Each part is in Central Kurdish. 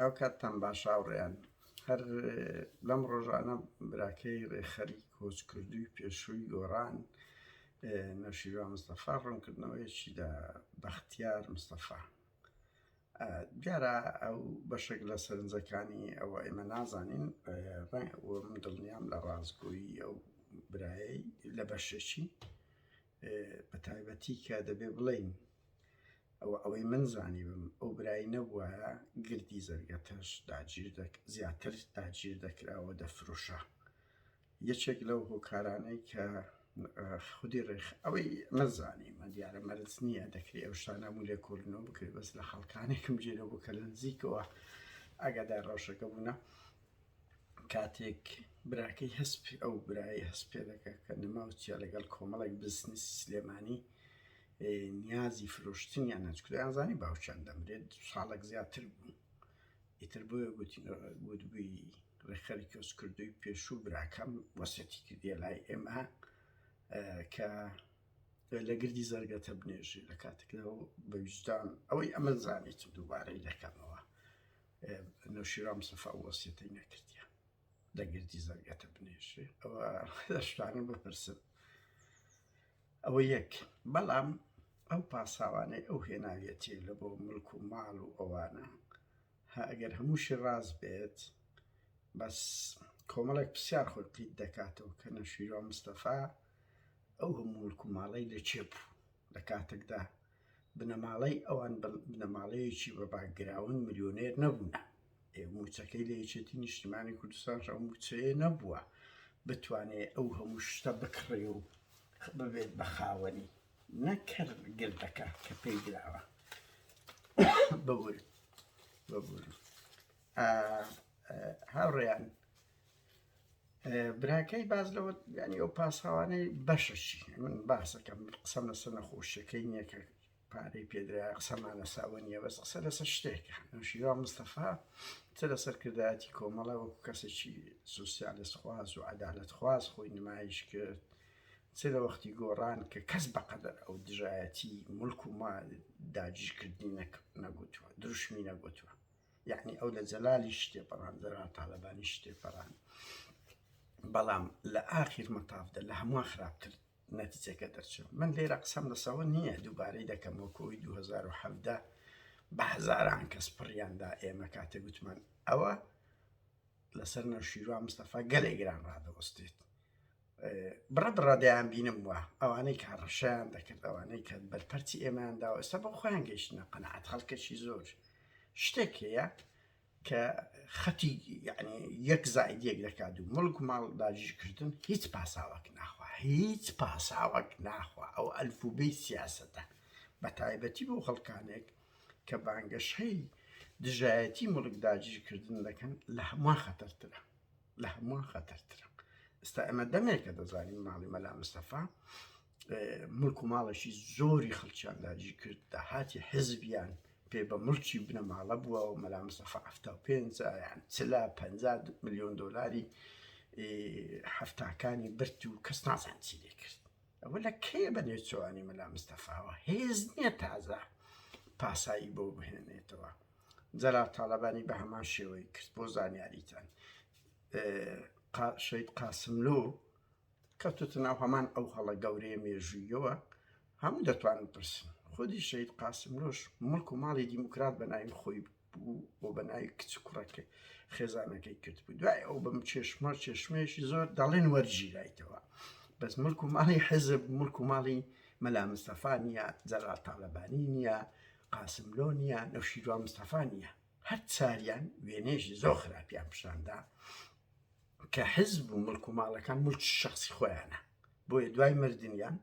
ئەو کاتتان باش هاوڕێیان هەر لەم ڕۆژانە براکەی ڕێکخەری کۆچکردووی پێشووی گۆڕان نەوشیروان مستەفا ڕوونکردنەوەیەکی دا بەختیار مستەفا دیارە ئەو بەشێک لە سەرنجەکانی ئەوە ئێمە نازانین من دڵنیام لە ڕاستگۆیی ئەو برایەی لە بەشێکی بە تایبەتی کە دەبێ بڵین ئەوە ئەوەی من زانیبم ئەو برای نەبوایە گردی زەرگەتەش داگیر زیاتر داگیر دەکرا و دەفرۆشا. یەکێک لەو هۆکارانەی کە خودی ڕێخ ئەوەی من زانیمە دیارە مەرج نییە دەکرێ ئەو شتانە هەموو لێکۆڵینەوە بکرێت بەس لە خەڵکانێکم گێرە بوو کە لە نزیکەوە ئاگادار ڕەوشەکە بوونە کاتێک براکەی هەست ئەو برای هەست پێ دەکە کە نما و چیا لەگەڵ کۆمەڵێک بزنسی سلێمانی نیازی فرۆشتنیان هەچکو دەیانزانی باوکیان دەمرێت ساڵێک زیاتر بوو ئیتر بۆیە گوتبووی ڕێکخەری کۆچکردووی پێشوو براکەم وەسێتی کردیە لای ئێمە کە لە گردی زەرگەتە بنێژێ لە کاتێکدا بە ویژدان ئەوەی ئەمە زانیت دووبارەی دەکەمەوە نەوشیروان مستەفا ئەو وەسیەتەی نەکردیە لە گردی زەرگەتە بنێژێ ئەوە شتانە بپرسن ئەوە یەک، بەڵام ئەو پاساوانەی ئەو هێناویەتی لە بۆ مڵک و ماڵ و ئەوانە، ها ئەگەر هەمووشی ڕاست بێت، بەس کۆمەڵێک پرسیار خۆی قیت دەکاتەوە کە نەوشیروان مستەفا ئەو هەموو مڵک و ماڵەی لە کێ بوو؟ لە کاتێکدا بنەماڵەی ئەوان بنەماڵەیەکی بە باکگراوند ملیۆنێر نەبوونە. ئێ مووچەکەی لە یەکێتی نیشتیمانی کوردستانش ئەو مووچەیە نەبووە بتوانێ ئەو هەموو شتە بکڕێ و ببێت بە خاوەنی نەک هەر گردەکە کە پێی دراوە ببورن ببورن هاوڕێیان براکەی باز لەوە ینی ئەو پاساوانەی بەشەشی من باسەکەم قسەم لەسەر نەخۆشیەکەی نییە کە پارەی پێدرا قسەمان لەسەر ئەوە نییە بەس قسە لەسەر شتێکە نەوشیروان مستەفا چ لە سەرکردایەتی کۆمەڵە وەکو کەسێکی سوسیالیست خواز و عەدالەت خواز خۆی نمایش کرد چ لە وەختی گۆڕان کە کەس بەقەدەر ئەو دژایەتی ملک و ما داگیرکردنی نەگوتووە دروشمی نەگوتووە یعنی ئەو لە جەلالی شتێپەڕان جەلال تالەبانی شتێپەڕان بەڵام لە ئاخیر مەتافدا لە هەمووان خراپتر نەتیجەکە دەرچوو من لێرە قسەم لەسەوە نییە دووبارەی دەکەم وەکۆی 2017 بە هەزاران کەس پڕیاندا ئێمە کاتێک گوتمان ئەوە لەسەر نەوشیروان مستەفا گەلێ گران ڕادەوەستێت بڕە بڕە دەیان بینم وە ئەوانەی کە ڕەشیان دەکرد ئەوانەی کە بەرپەرچی ئێمەیان داوە ئێستا بۆ خۆیان گەیشتنە قەنەعەت خەڵکەکی زۆر شتێک هەیە کە خەتی یعنی یەک زائید یەک دەکات و مڵک و ماڵ داگیرکردن هیچ پاساوەک ناخوا هیچ پاساوەک ناخوا ئەو ئەلفوبێی سیاسەتە بە تایبەتی بۆ خەڵکانێک کە بانگەشەی دژایەتی مڵک داگیرکردن دەکەن لە هەمووان خەتەرترە لە هەمووان خەتەرترە ئێستا ئێمە دەمێکە دەزانین ماڵی مەلا مستەفا ملک و ماڵێکی زۆری خەڵکیان داگیر کرد داهاتی حزبیان پێ بە ملکی بنەماڵە بووە و مەلا مستەفا 75 یان چلە 50 میلیۆن دۆلاری هەفتاکانی برد و کەس نازان چی لێ کرد ئەوە لە کێ بە نێوچەوانی مەلا مستەفاوە هێز نییە تازە پاسایی بۆ بهێنێتەوە جەلال تاالبانی بە هەمان شێوەی کرد بۆ زانیاریتان شەید قاسملو کەوتۆتە ناو هەمان ئەو هەڵە گەورەیە مێژوویەوە، هەموو دەتوانن بپرسن، خودی شەهید قاسملۆش موڵک و ماڵی دیموکرات بە ناوی خۆی بوو و بە ناوی کچ و کوڕەکەی خێزانەکەی کردبوو، دوای ئەو بەم چێشمە چێشمەیەکی زۆر دەڵێن وەرگیرایتەوە، بەس موڵک و ماڵی حیزب موڵک و ماڵی مەلا مستەفا نییە، جەلال تاڵەبانی نییە، قاسملۆ نییە، نەوشیروان مستەفا نییە، هەر چاریان وێنەیەکی زۆر خراپیان پیشاندا. کە حزب و ملک و ماڵەکان ملکی شخصی خۆیانە بۆیە دوای مردنیان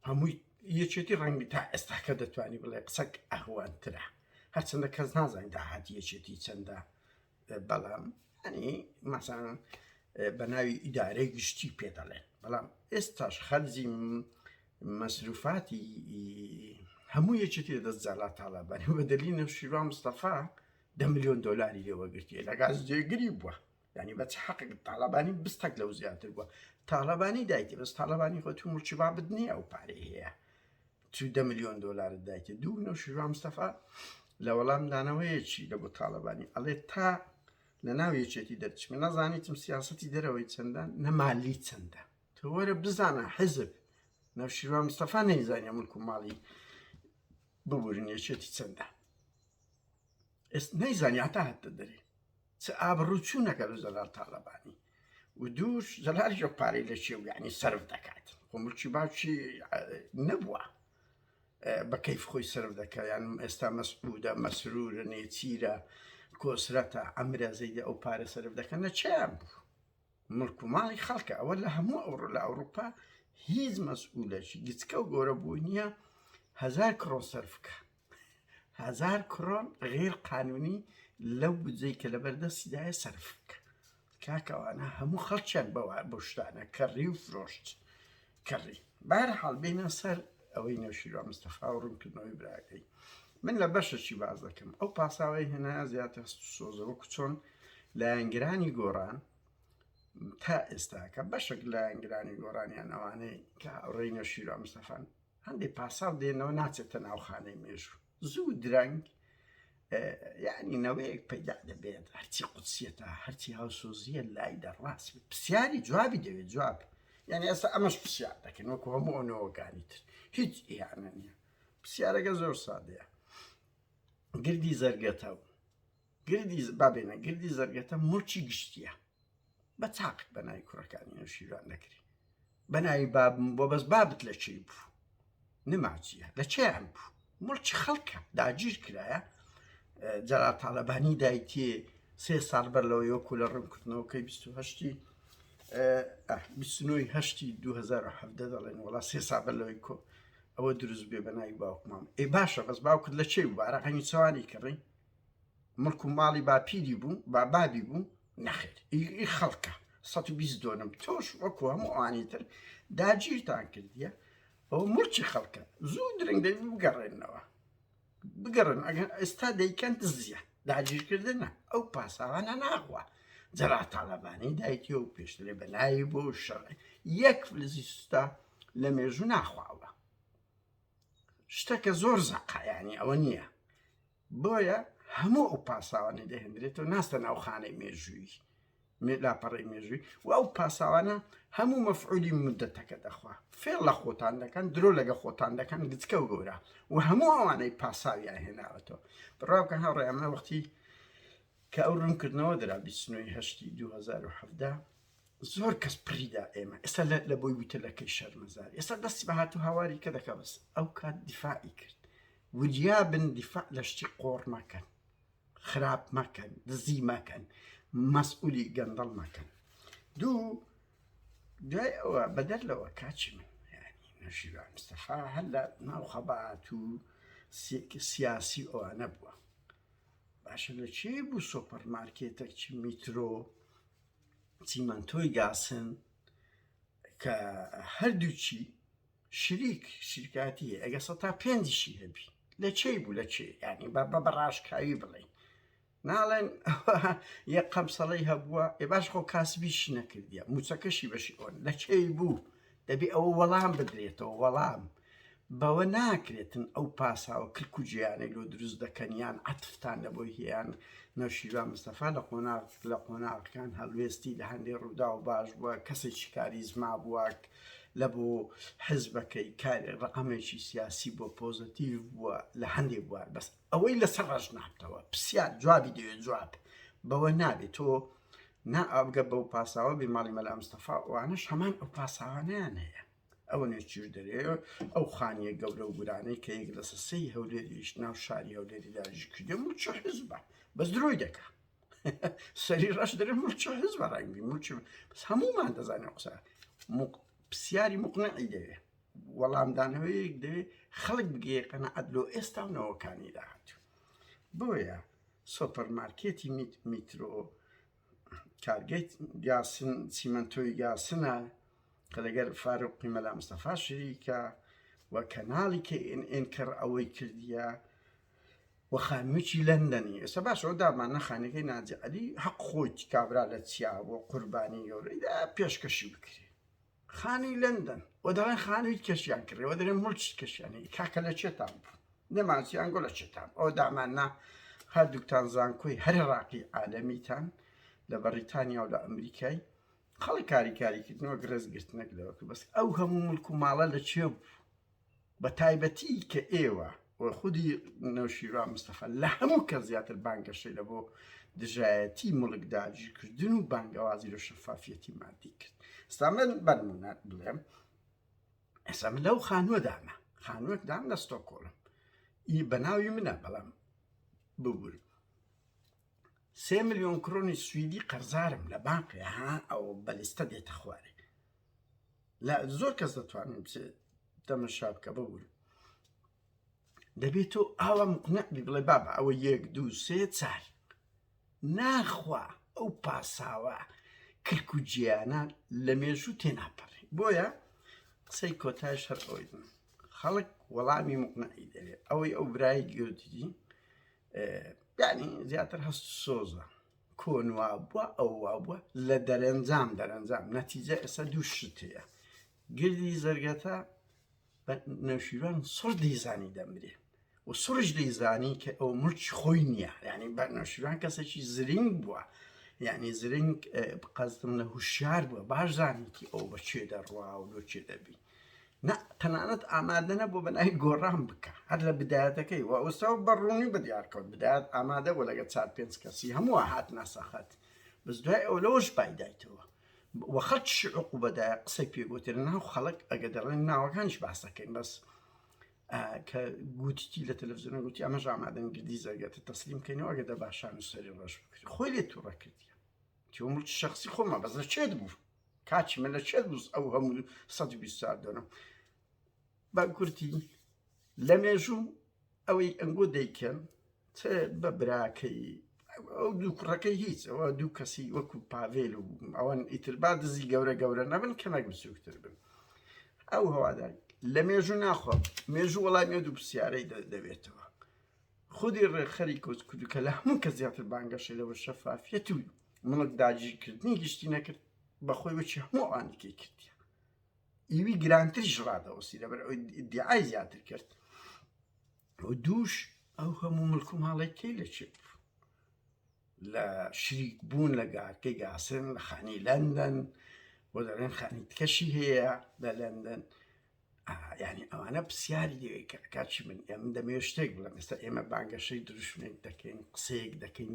هەمووی یەکێتی ڕەنگی تا ئێستاکە دەتوانی بڵێ قسەک ئەهوانترە هەرچەندە کەس نازانین داهاتی یەکێتی چەندە بەڵام ینی مەسان بە ناوی ئیدارەی گشتی پێ دەڵێن بەڵام ئێستاش خەرجی مەسروفاتی هەموو یەکێتی دەست جالا تاڵابانی بە دەلی نەوشیروان مستەفا دە ملیۆن دۆلاری لێ وەرگرتیە لە گاز جێگری بووە یعنی بە چ حەقێک تاڵەبانی بستەک لەو زیاتر بووە تاڵەبانی دایتی بەس تاڵەبانی خۆ تو مڵکی بابت نییە ئەو پارەی هەیە تو دە ملیۆن دۆلارت دایتێ دوو نەوشیروان مستەفا. لە وەڵامدانەوەیەکی لە بۆ تاڵەبانی ئەڵێ تا لە ناو یەکێتی دەرچمە نەزانیتم سیاسەتی دەرەوەی چەندە نە مالی چەندە تۆ وەرە بزانە حزب نەوشیروان مستەفا نەیزانە ملک و ماڵی ببورن یەکێتی چەندە ئێست نەیزانی هەتا هەتە دەرێ چ ئابڕوو چوونەکە لە جەلال تاڵەبانی و دووش جەلالیش ئەو پارەی لە چێ و یعنی سەرف دەکات خۆ ملکی باوکی نەبووە بە کەیف خۆی سەرف دەکا یان ئێستا مەسعودە مەسرورە نێچیرە کۆسرەتە ئەمرە زەیدە ئەو پارە سەرف دەکەن لە چیان بوو ملک و ماڵی خەڵکە ئەوە لە هەموو ئەوڕۆ لە ئەوروپا هیچ مەسئولێکی گچکە و گەورە بوو نییە هەزار کرۆن سەرفکە هەزار کرۆن غیر قانونی لەو بودجەی کە لەبەردەستیدایە سەرف بکە کاکە ئەوانە هەموو خەڵکیان بەوە بۆ شتانە کەڕی و فرۆشت کەڕی بارحاڵ بینە سەر ئەوەی نەوشیروان مستەفا و ڕوونکردنەوەی براکەی من لە بەشەکی باز دەکەم ئەو پاساوەی هێنا زیاتر هەست و سۆزە وەکو چۆن لایەنگرانی گۆڕان تا ئێستاکە بەشێک لایەنگرانی گۆڕانیان ئەوانەی کە ڕێی نەوشیروان مستەفان هەندێک پاساو دێنەوە ناچێتە ناو خانەی مێژوو زوو درەنگ یعنی نەوەیەک پەیدا دەبێت هەرچی قودسیەتە هەرچی هاوسۆزیە لای دەڕاست پرسیاری جوابی دەوێت جواب یعنی ئێستا ئەمەش پرسیار دەکەن وەکو هەموو ئەو نەوەکانی تر هیچ ئیهانە نییە پرسیارەکە زۆر سادەیە گردی زەرگەتە و گردی بابێنە گردی زەرگەتە مڵکی گشتیە بە چاق بە ناوی کوڕەکانی نەوشیروان دەکری بە ناوی بابم بۆ بەس بابت لە چی بوو نماچیە لە چیان بوو مڵکی خەڵکە داگیر کرایە جەلال تاالبانی دایتێ سێ ساڵ بەر لەوەی وەکو لە ڕوونکردنەوەکەی 28 29 هەشتی 2017 دەڵێن وڵا سێ ساڵ بەر لەوەی کۆ ئەوە دروست بێ بە ناوی باوکمام ئێ باشە بەس باوکت لە چێ بوو عراقانی چوانی کڕی مڵک و ماڵی باپیری بوو با بابی بوو نەخێر ئی خەڵکە 120 دۆنم تۆش وەکو هەموو ئەوانی تر داگیرتان کردیە ئەو مڵکی خەڵکە زوو درنگ دەبی بگەڕێنەوە بگەڕن ئەگەر ئێستا دەیکەن دزیە داگیرکردنە ئەو پاساوانە ناخوا جەرا تاالبانی دایکی و پێشترێ بە ناوی بۆ شەڕ یەک فلزی سوستا لە مێژوو ناخواوە شتەکە زۆر زەقە ینی ئەوە نییە بۆیە هەموو ئەو پاساوانەی دەهێندرێتەوە ناستە ناو خانەی مێژووی لاپەڕەی مێژووی و ئەو پاساوانە هەموو مەفعولی مدەتەکە دەخوا فێڵ لە خۆتان دەکەن درۆ لەگە خۆتان دەکەن گچکە و گەورە و هەموو ئەوانەی پاساویان هێناوەتەوە بڕاوکە هاوڕێ ئەمە وەختی کە ئەو ڕوونکردنەوە درا 29 هەشتی 2017 زۆر کەس پڕیدا ئێمە ئێستا لە بۆی وتە لەکەی شەرمەزار ئێستا دەستی بە هاتو هاواری کە دەکە بەس ئەو کات دیفاعی کرد وریا بن دیفاع لە شتی قۆڕ مەکەن خراپ مەکەن دزی مەکەن مەسئولی گەندەڵ مەکەن دوو دوای ئەوە بەدەر لەوە کاچی من ینی نەشیروان مستەفا هەر لە ناو خەبات و سیاسی ئەوانە بووە باشە لە چێ بوو سۆپەر مارکێتێک چی میترۆ چیمەنتۆی گاسن کە هەردووچی شریک شیرکاتی هەیە ئەگە سە تا پێنجشی هەبی لە چێی بوو لە چێ ینی بە بە بەڕاشکاوی بڵێن ناڵێن یە قەمسەڵی هەبووە ئێ باش خۆ کاسبیشی نەکردیە موچەکەشی بەشی ئۆن لە چێی بوو دەبی ئەوە وەڵام بدرێتەوە وەڵام بەوە ناکرێتن ئەو پاساوە کلک و جیانەی لۆ دروست دەکەن یان عەتفتان لە بۆی هەیان نەوشیروان مستەفا لە قۆناغ لە قۆناغەکان هەڵوێستی لە هەندێ ڕووداو باش بووە کەسێکی کاریزما بووە لە بۆ حزبەکەی کاری ڕقەمێکی سیاسی بۆ پۆزەتیڤ بووە لە هەندێک بوار بەس ئەوەی لەسەر ڕەش نابتەوە پرسیار جوابی دەوێت جواب بەوە نابێت تۆ نا ئەبگە بەو پاساوە بێ ماڵی مەلا مستەفا ئەوانەش هەمان ئەو پاساوانیان هەیە ئەوە نێچیر دەرێ ئەو خانیە گەورە و گورانەی کە یەک لەسە سێی هەولێریش ناو شاری هەولێری داگیر کردێ مڵکی حزبە بەس درۆی دەکا سەری ڕەش دەرێ مڵکی حزبە ڕەنگی مڵکی بەس هەمومان دەزانین قسە پرسیاری مقنعی دەوێ وەڵامدانەوەیەک دەوێ خەڵک بگەیە قەنەعەت لۆ ئێستا و نەوەکانی داهاتوو بۆیە سۆپەرمارکێتی میترۆ کارگەی گاسن چیمەنتۆی گاسنە کە لەگەر فاروقی مەلا مستەفا شریکە و کەناڵی کە ئێن ئێن کەڕ ئەوەی کردیە و خانوویی لەندەنی ئێستا باش ئەو دامان نەخانەکەی ناجی عەلی حەق خۆی کابرا لە چیا بۆ قوربانی گەورەی دا پێشکەشی بکرێ خانووی لەندەن و دەڵێن خانووی کەشیان کڕێ و دەڵێن مڵکی کەشیان کاکە لە چێتان بوو؟ نەمانچی ئەنگۆ لە چێتان ئەو دامان نا هەردووکتان زانکۆی هەرە ڕاقی عالەمیتان لە بەڕیتانیا و لە ئەمریکای خەڵک کاری کاریکردنەوە گرێز گرتنەک لەوە کرد بەس ئەو هەموو ملک و ماڵە لە چێ بوو بە تایبەتی کە ئێوە و خودی نەوشیروان مستەفا لە هەموو کەس زیاتر بانگەشەی لە بۆ دژایەتی مڵک داگیرکردن و بانگەوازی لە شەفافیەتی مادی کرد ئێستا من بەنمونە بڵێم ئێستا من لەو خانووە دامە خانووەک دام لە ستۆکۆڵم ئی بەناوی منە بەڵام ببورم سێ ملیۆن کرۆنی سویدی قەرزارم لە بانقێ ها ئەو بەلیستە دێتە خوارێ لە زۆر کەس دەتوانن بچێت تەمەشا بکە ببوون دەبێت تۆ ئاوا مقنع بی بڵێ بابا ئەوە یەک دوو سێ چار ناخوا ئەو پاساوە کلک و جیانە لە مێژوو تێناپەڕێ بۆیە قسەی کۆتایش هەر ئەوەی بم خەڵک وەڵامی مقنعی دەوێت ئەوەی ئەو برای گوتی یعنی زیاتر هەست سۆزە کۆن وابووە ئەو وابووە لە دەرەنجام دەرەنجام نەتیجە ئێستا دوو شت هەیە گردی زەرگەتە بە نەوشیروان سڕ دەیزانی دەمرێ و سڕش دەیزانی کە ئەو ملکی خۆی نییە یعنی بە نەوشیروان کەسێکی زرینگ بووە یعنی زرینگ قەزدم لە هوشیار بووە باش زانیتی ئەو بە چێ دەڕوا و لۆ چێ دەبی نا تەنانەت ئامادە نەبوو بە ناوی گۆڕان بکە هەر لە بدایەتەکەی و ئەوستا بە ڕوونی بە دیار کەوت بدایەت ئامادە بوو لەگە چار پێنج کەسی هەموو هات ناسەخەت بەس دوای ئەو لەوەش بایدایتەوە و خەڵکیشی عقوبەدایە قسەی پێگوترن ناو خەڵک ئەگە دەڵێن ناوەکانیش باسەکەین بەس کە گوتیتی لە تەلەڤزیۆن گوتی ئەمەش ئامادەن گردی زەرگەتە تەسلیم کەینەوە ئەگە دە باشان و سەری ڕەش بکرێت خۆی لێ تووڕە کردیە تۆ مڵکی شخصی خۆمە بەس لە چێت بوو کاچی من لە چێت بوو ئەو هەموو 124 دۆنم بە کورتی لە مێژوو ئەوەی ئەنگۆ دەیکەن چ بە براکەی ئەو دوو کوڕەکەی هیچ ئەوە دوو کەسی وەکو پاڤێل و ئەوەن ئیتر با دزی گەورە گەورە نەبن کەمێک بچووکتر بن ئەو هەوادار لە مێژوو ناخۆ مێژوو وەڵامی ئەو دوو پرسیارەی دەبێتەوە خودی ڕێکخەری کۆچکردو کە لە هەموو کە زیاتر بانگەشەی لەوە شەفافیەت و مڵک داگیرکردنی گشتی نەکرد بەخۆی وەکی هەموو ئەوانیکەی کردیە ئیوی گرانتریش ڕادەوەسی لەبەر ئەوەی ئیدعای زیاتر کرد و دووش ئەو هەموو ملک و ماڵێک کەی لە چێ بوو لە شریک بوون لە گارکەی گاسن لە خانی لەندەن بۆ دەڵێن خانی تکەشی هەیە لە لەندەن یعنی ئەوانە پرسیاری دەوێت کە کاچی من ئەم دەمەوێت شتێک بڵێم ئێستا ئێمە بانگەشەی دروشمێک دەکەین قسەیەک دەکەین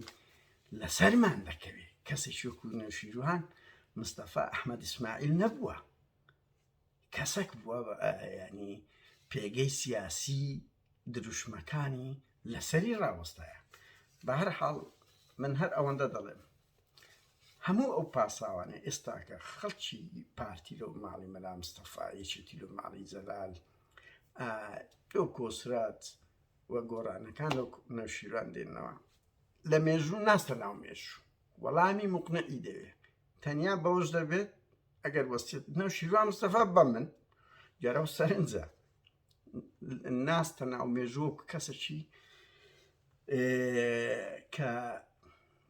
لەسەرمان دەکەوێت کەسێکی وەکو نەوشیروان مستەفا ئەحمەد ئیسماعیل نەبووە کەسەک بووە ینی پێگەی سیاسی دروشمەکانی لەسەری ڕاوەستایە بە هەر حاڵ من هەر ئەوەندە دەڵێم هەموو ئەو پاساوانە ئێستاکە خەڵکی پارتی لەو ماڵی مەلا مستەفا یەکێتی لەو ماڵی جەلال لەو کۆسرات و گۆڕانەکان لەو نەوشیروان دێنەوە لە مێژوو ناستە ناو مێژوو وەڵامی مقنعی دەوێ تەنیا بەوەش دەبێت ئەگەر وەسیەت نەوشیروان مستەفا بە من دیارە و سەرنجە ناستە ناو مێژوو کەسێکی کە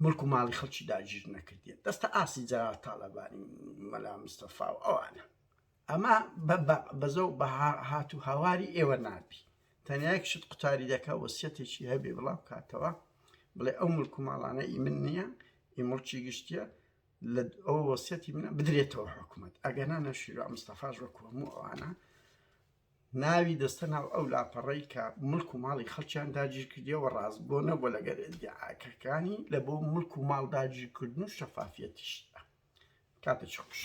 ملک و ماڵی خەڵکی داگیر نەکردیە دەستە ئاسی جەلال تاالبانی مەلا مستەفا و ئەوانە ئەمە بەزە و بە هات و هاواری ئێوە نابی تەنیا یەک شت قوتاری دەکا وەسیەتێکی هەبێ بڵاو کاتەوە بڵێ ئەو ملک و ماڵانە ئی من نییە ئی مڵکی گشتیە لە ئەو وەسیەتی منە بدرێتەوە حکوومەت ئەگەنا نەشیرا مستەفاش وەکو هەموو ئەوانە ناوی دەستە ناو ئەو لاپەڕەی کە ملک و ماڵی خەڵکیان داگیر کردیەوە ڕاستگۆ نەبووە لەگەر ئیدعاکەکانی لە بۆ ملک و ماڵ داگیرکردن و شەفافیەتیشدا. کاتێکی خۆش.